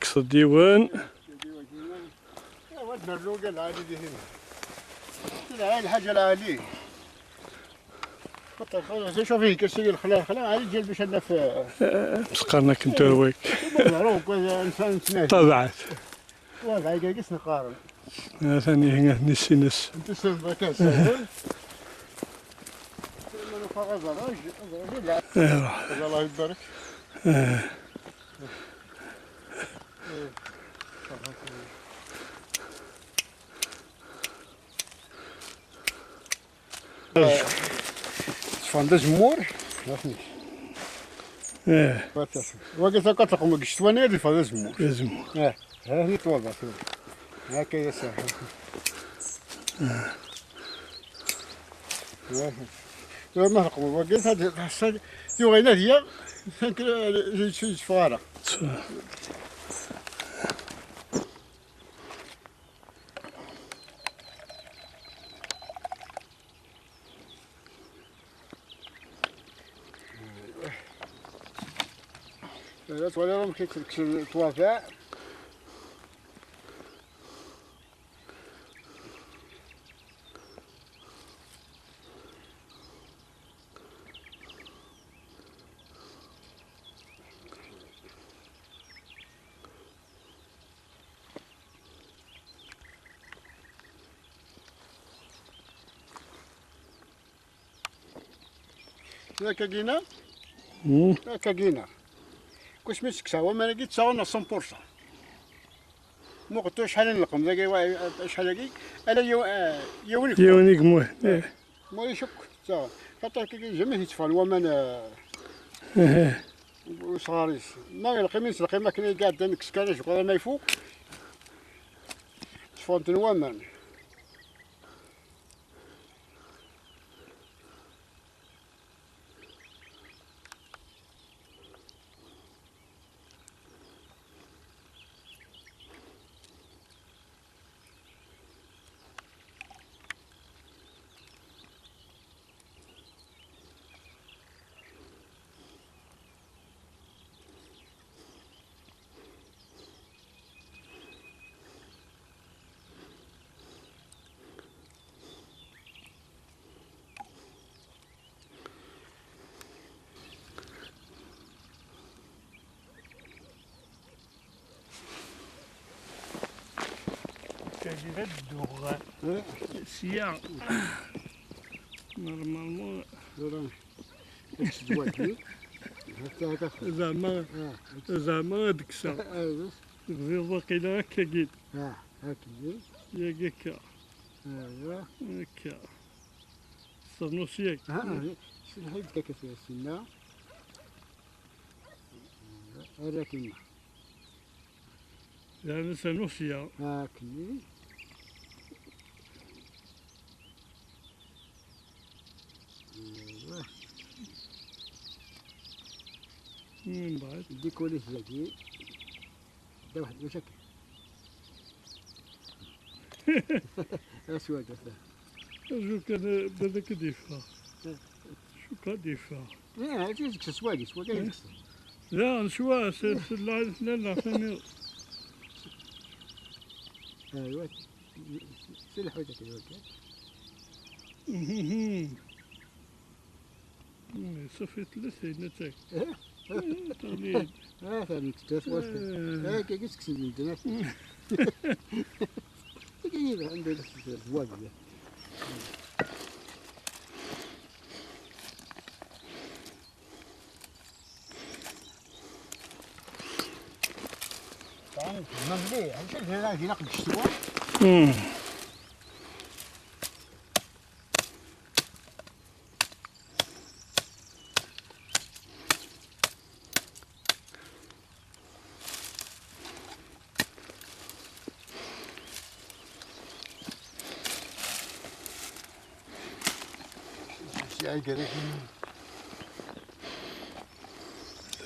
كسر ديوان. ود العالي دي هنا. الحاجة العالية. شوفي كرسي الخلا خلا عادي ديال باش انا في مسقرنا كنت رويك. طبعا. واضح كاع نقارن. ثاني هنا نسينس. الله يبارك. فان زمور ايه وقت كتلقوا كشتواني هذه فان زمور زمور اه ها هي توضع هكا يا ساحل ما لقوا وقت هذه يوغينا هي فارة لا تولي راهم كيتوافع كاكينا كاكينا كوش مش كسا وما لقيت ساعة 100% مو قلت شحال نلقم ذاك شحال كي انا يونيك يونيك مو مو يشك ساعة خاطر كي جميع يتفعل وما وصغاريس ما يلقي القيمة كاين قاعد نكسكاريش ما يفوق تفونت ومن سيا normalement زعما زعما دكسا غير باقي هكا كيد ياك هكا هكا صرنوس ياك زعما سنوسيا من بعد ديكولي زاكي دا واحد وشك اسود شو كان بدا كديفا شو كديفا لا هادشي سواقي سواقي لا نشوا لا لا لا ثاني ايوا سير حوتك الوكال صافي ثلاثة نتاك تغليد ثاني تتوصل كي كيسكسي انت كي عنده الزواج مليح هنا نقل الشتوى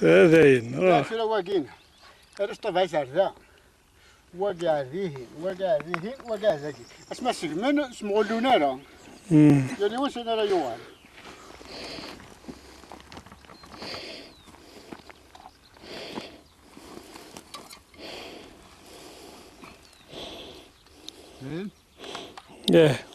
هذاين راه راه واقين علاش طبعا ذا وقع ذيه وقع ذيه وقع ذاكي اسمع سجمان سمغلونا راه يعني واش انا راه يوان ايه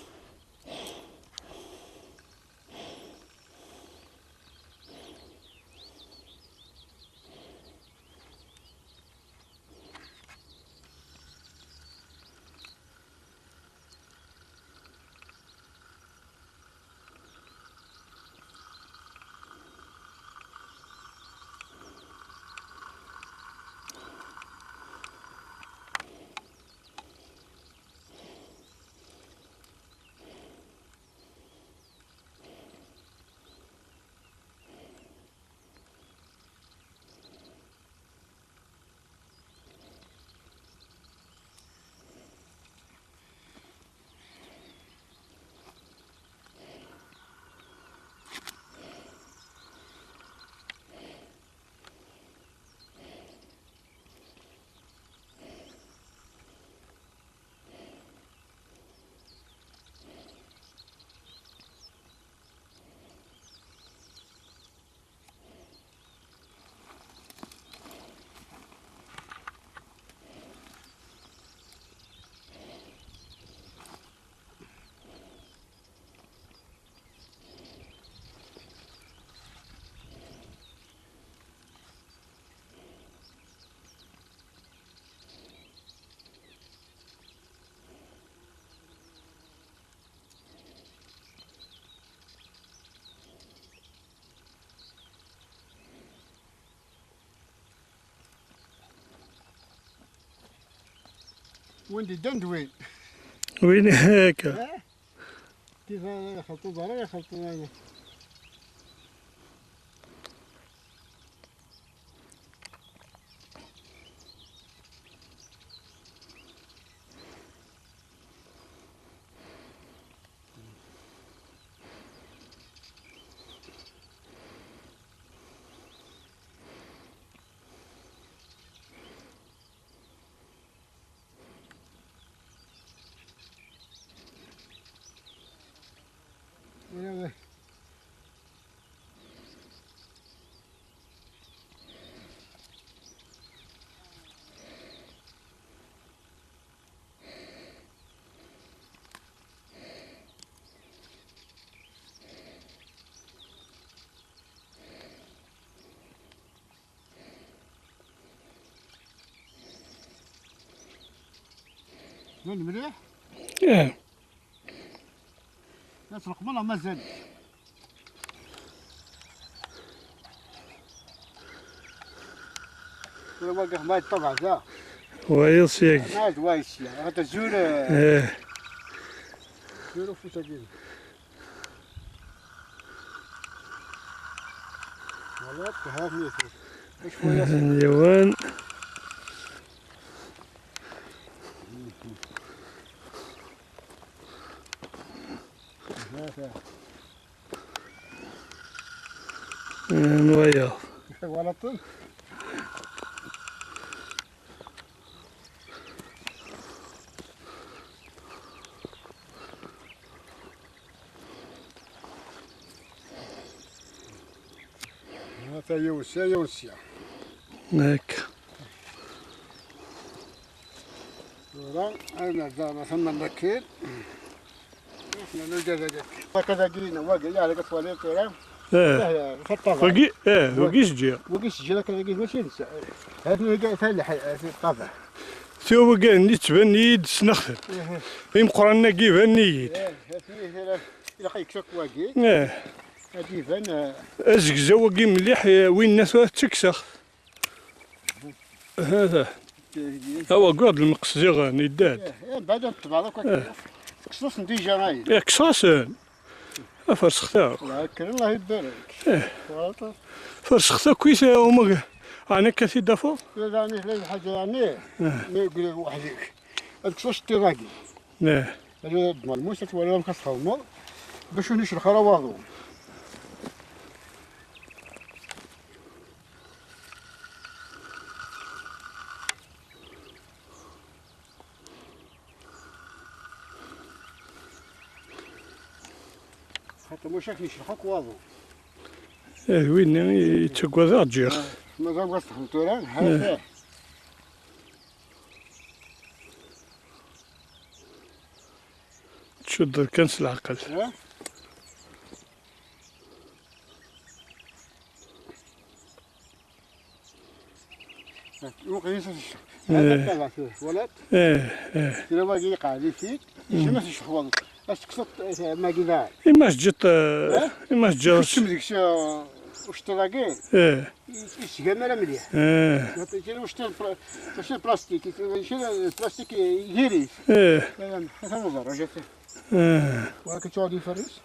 وين دندوين وين هكا كيف خلطوا ضرر خلطوا وين مليح؟ ايه ناس القملة مازال ولا واقف ما يطلع ذا ويصيق ما وايس هذا زور ايه زور فوتاكين والله تهاب يوان نويا ولا طول هذا يوسيا يوسيا هيك انا زعما ثم نكيل كذا جينا واقع على كتوالي طيران ايه وقي ايه وقيش جي وقيش جي كذا جي ماشي نسى هذا فلاح في الطابع سو وقال ني تبان يد سنخل يمقرنا كيفان نيد ايه الى قيك واقي ايه هادي فان ازكزا وقي مليح وين الناس تكسخ هذا هو قاد المقص يداد ايه بعد الطبع دوك كسوس ديجا راي ايه كساسن فرسختا الله يكرم الله يبارك ايه فرسختا كويس هما انا كثير دافو لا يعني لا حاجة يعني ما يقول وحدك الكسوس تيراكي ايه هذا الموسى ولا مكسخ باش نشرح راه واضو خاطر مش راك نشرحك واضو ايه وين يتقوى ذا جيخ مازال بغا تخلطو هذا تشد كنس العقل. ولات ايه كلا ما قاعد فيك ما تشوف اش كسط ما كذا إما جيت إما جات شم ديك واش تلاقي ايه يسقى مليح ايه واش البلاستيك البلاستيك يهري ايه هذا نظر جات ايه ولكن تقعد يفرس.